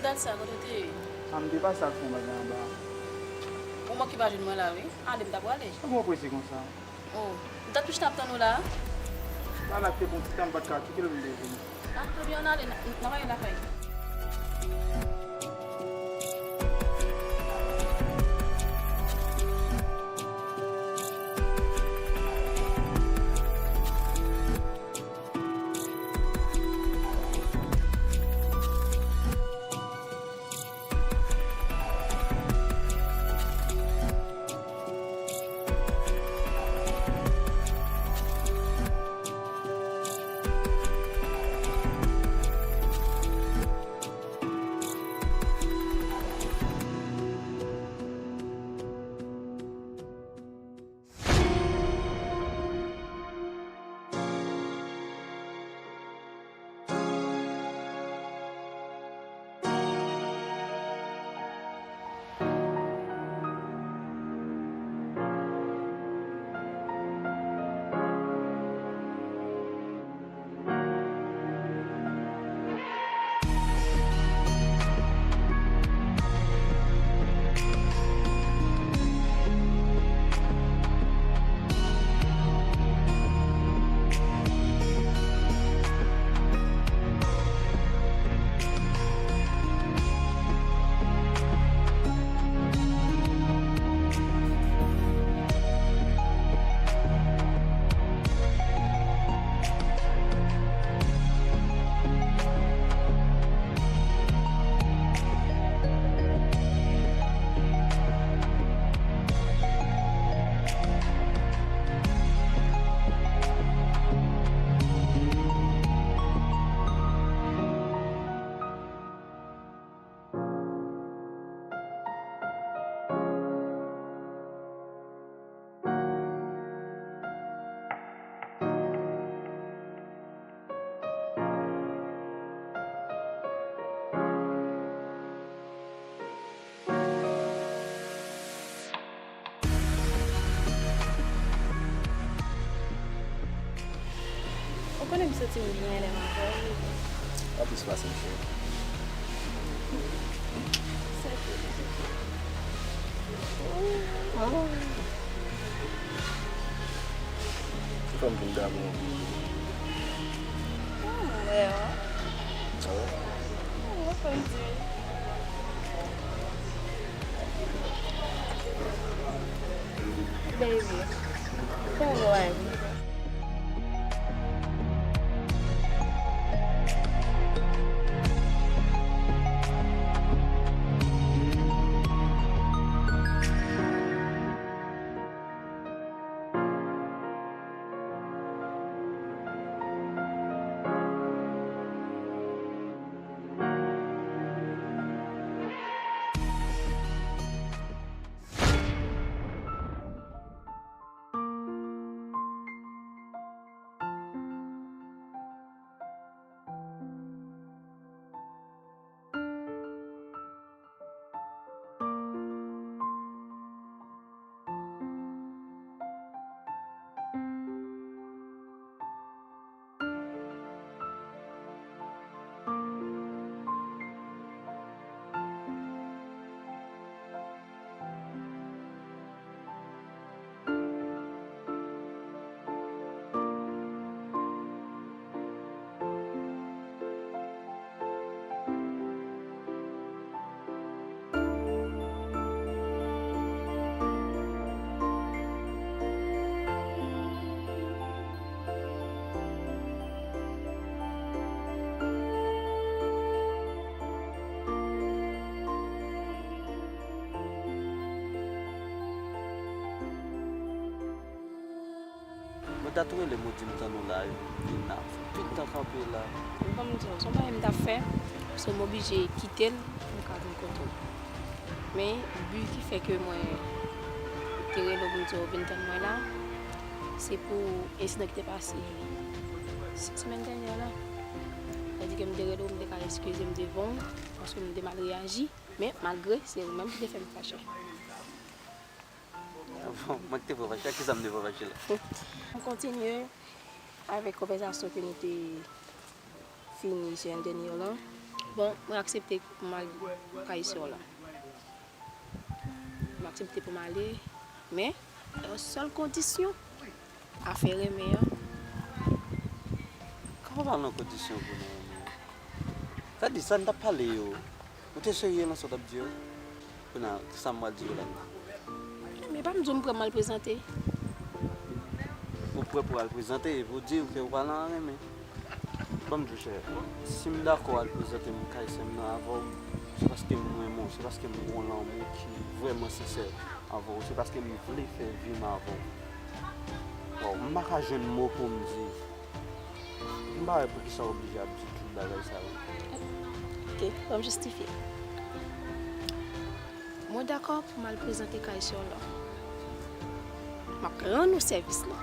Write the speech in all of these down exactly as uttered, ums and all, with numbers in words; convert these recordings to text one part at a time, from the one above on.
Gad sa, kote w te ye? A, m te pase al fè yon bagay anba. Ou manke pa jwenn mwen la, wi. Ale, m ta prale. Kòman w prese konsa? Oh, m t ap toujou t ap tann ou la. Ala k te bon ti tan, m pa t ka kite l, m te vini. Ah, ebyen, ann ale, n, n ap ale lakay. Ou konnen m santi m byen lè m avè w. Anplis pase m cheri. Sa te. Ou fè m vin damou. Ah, m wè w. Ah wè? Ah, ou fè m di. Baby, fè yon lwa avè m. Mwen ta tou rele m ou di m tann ou la, Lina. Tout tan kanpe la. Ban m di w, se yon bagay m t ap fè, so m oblije kite l pou m ka vin kote w. Men, bi ki fè ke mwen te rele w pou m di w vin tann mwen la, se pou ensidan ki te pase senk semèn dènyè la. Sa di ke m te rele w, m te ka eskize m devan w, paske m te mal reyaji, men malgre se ou menm ki te fè m fache. Bon, mwen ki te fè w fache, ak kisa m te fè w fache la? Ann kontinye avèk konvèsasyon ke nou te fini semèn dènyè lan. Bon, mwen aksepte pou m al kay sè w la. Mwen aksepte pou m ale, men yon sèl kondisyon, afè renmen an. Kòman pa nan kondisyon pou nou renmen? Sa di sa n t ap pale yo. Ou te serye nan sa w t ap di yo? Kounye a, sa m pral di yo la? Men pa m di w m prè m al prezante. Ou prè pou al prezante epi w di w ke w pa nan renmen. Ban m di w, chè, si m dakò al prezante m kay sè m nan avè w, se paske m renmen w, se paske m gen yon lanmou ki vrèman sensè avè w, se paske m vle fè vi m avè w. Waw, m pa ka jwenn mo pou m di. M pa wè poukisa w oblije ap di tout bagay sa yo. Ok, ban m jistifye. Mwen dakò pou m al prezante kay sè w lan. M ap rann ou sèvis lan.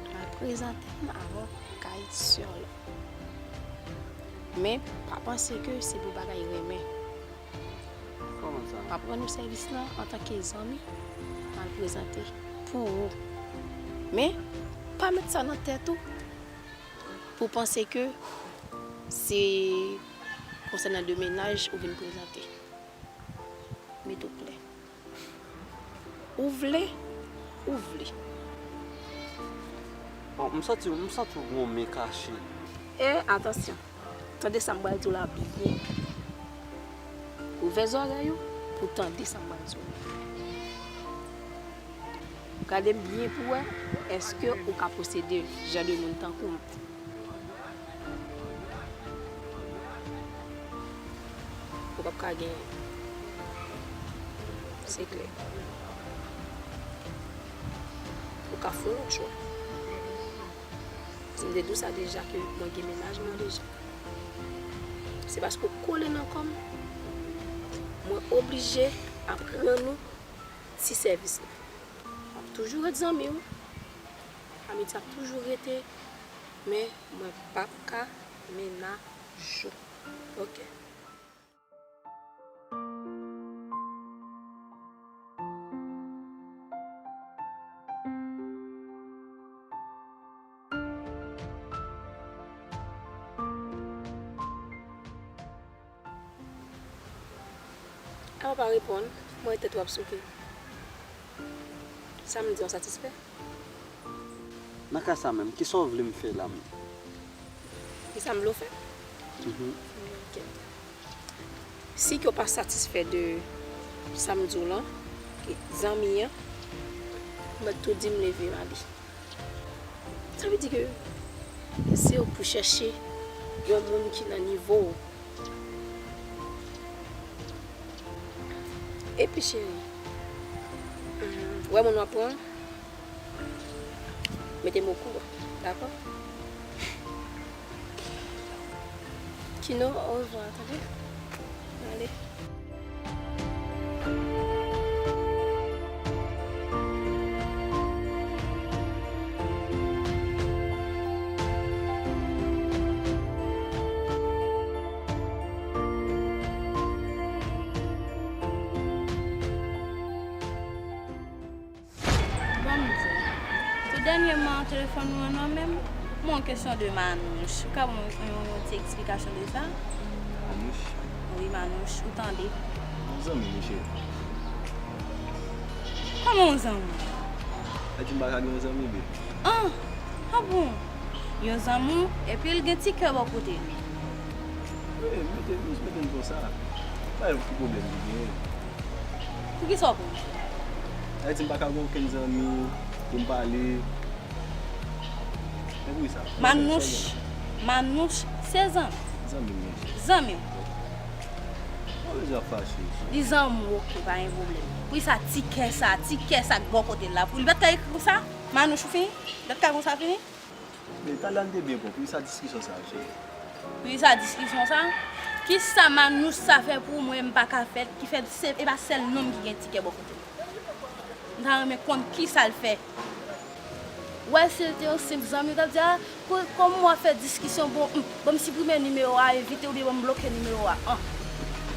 M al prezante m avè w kay sè w lan. Men, pa panse ke se pou bagay renmen. Kòman sa? M ap rann ou sèvis lan antanke zanmi, m al prezante pou ou. Men, pa met sa nan tèt ou pou panse ke se konsènan de mennaj ou vin prezante. Mete w klè. Ou vle, ou vle. Bon, m santi, m santi w gen yon men kache. E, atansyon. Tande sa m pral di w la byen. Ouvè zòrèy ou pou w tande sa m pral di w. Gade m byen pou w wè, èske ou ka posede jan de moun tankou m? Ou p ap ka genyen. Se klè. Ou ka fè yon lòt chwa. Si m te di w sa deja ke mwen gen mennaj mwen deja. Se paske w kole nan kò m, mwen oblije ap rann ou ti sèvis la. M ap toujou ret zanmi w. Amiti ap toujou rete, men mwen p ap ka mennaj ou. Ok. A w pa reponn, mwen tèt w ap souke. Sa m di w satisfè? Nan ka sa menm, kisa w vle m fè la menm? Kisa m vle w fè? Mhm. Ok. Si ke w pa satisfè de sa m di w lan, ke zanmi an, ou mèt tou di m leve m ale. Sa vle di ke se pou chèche yon moun ki nan nivo w. Epi cheri, wè moun w ap pran, mete m okouran, dakò? Kino, orevwa, tande? Ale. Ban m di w, tou dènyèman telefòn ou an nan men m, mwen kesyon de Manouch. Ou ka ban m yon, yon ti eksplikasyon de sa? Manouch? Wi, Manouch, ou tande. Yon zanmi m, cheri. Kòman yon zanmi? Sa di m pa ka gen yon zanmi, baby? An! Ah bon? Yon zanmi w, epi l gen ti kè bò kote l. Wi, mete, mete m konsa. Pa gen ki pwoblèm ki genyen. Poukisa w konn sa? Sa vle di m pa ka gen okenn zanmi pou m pale. Men poukisa? Manouch, Manouch, se zanmi. Zanmi m, wi. Zanmi w. Mwen bezwen ap fache. Li zanmi w, ok, pa gen pwoblèm. Poukisa ti kè sa, ti kè sa k bò kote l la? Pou li pa t ka ekri konsa? Manouch, ou fini? Li pa t ka konsa fini? Men talè a n te byen pran. Poukisa diskisyon sa a, cheri? Poukisa diskisyon sa a? Kisa Manouch sa fè pou mwen m pa ka fè l, ki fè se, e pa sèl nonm ki gen ti kè bò kote l? M ta renmen konn kisa l fè. Wè, si l te yon senp zanmi, w t ap di, a, ko-, kòman w ap fè diskisyon, bon, m, ban m siprime nimewo a, evite oubyen ban m bloke nimewo a. An.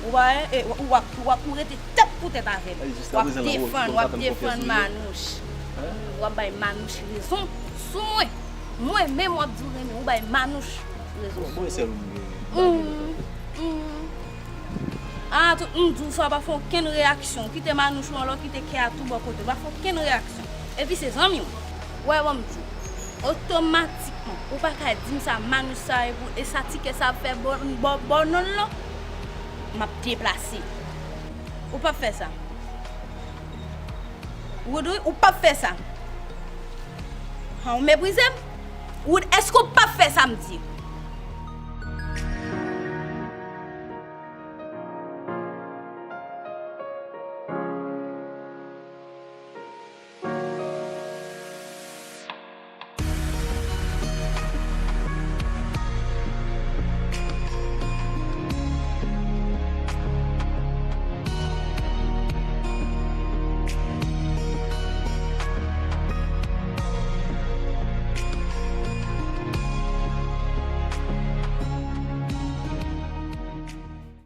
Ou pa wè, e, ou ap, ou ap, ou rete tèt pou tèt avè l. W ap defann, w ap defann Manouch. W ap bay Manouch rezon sou mwen. Mwen menm w ap di w renmen, ou bay Manouch rezon sou mwen. Mwen sèl ou m renmen. Ah, tout moun di w sa, w pa fè okenn reyaksyon. Ou kite Manouch ou anlè w kite kè a tou bò kote. W pa fè okenn reyaksyon. Epi se zanmi w. Wè, bon, m di w. Otomatikman, ou pa ka di m sa, Manouch sa e pou, e sa ti kè sa ap fè bò, bò, bò non l lan. M ap deplase. Ou p ap fè sa. Wood, wi, ou p ap fè sa. Han, ou meprize m? Wood, èske ou p ap fè sa m di?